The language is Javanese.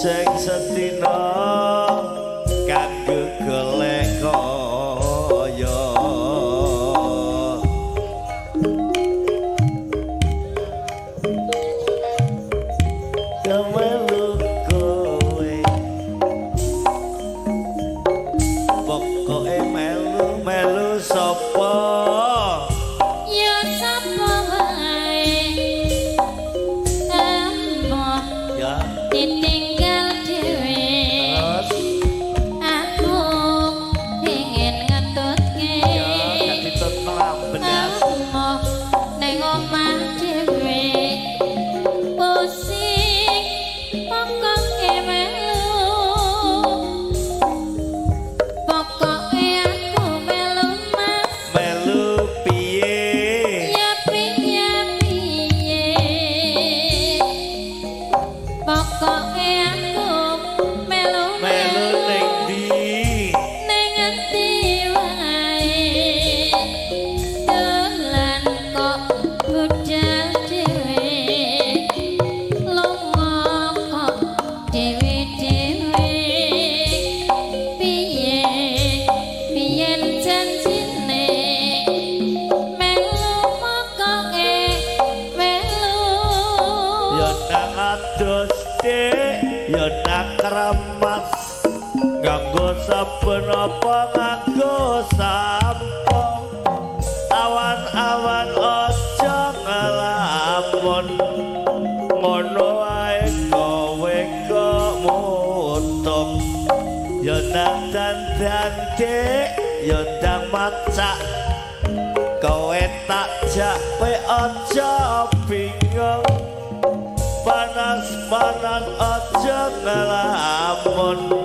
Sing sedina kanggo golek kaya. Kemelu kowe pokoke melu melu sapa Ya sapa wae emoh ya ditinggal dhewe. Terus Aku pengen ngetutke ya gak ditutno ambenas. Emoh ning omah dhewe pusing pokoke melu, pokoke aku melu Mas. Melu piye? Ya piye piye pokoke aku melu. Melu ning ndi? Ning endi wae dolan kok budal dhewe, lunga kok dhewe-dhewe, piye biyen janjine melu pokoke melu. Ya nang adus dik, ya nang kremas, nganggo sabun apa nganggo sampo, awan-awan aja ngelamun, ngono wae kowe kok mutung. Ya nang dandan dik, ya ndang macak, kowe tak jak kowe aja bingung, panas-panas aja ngelamun.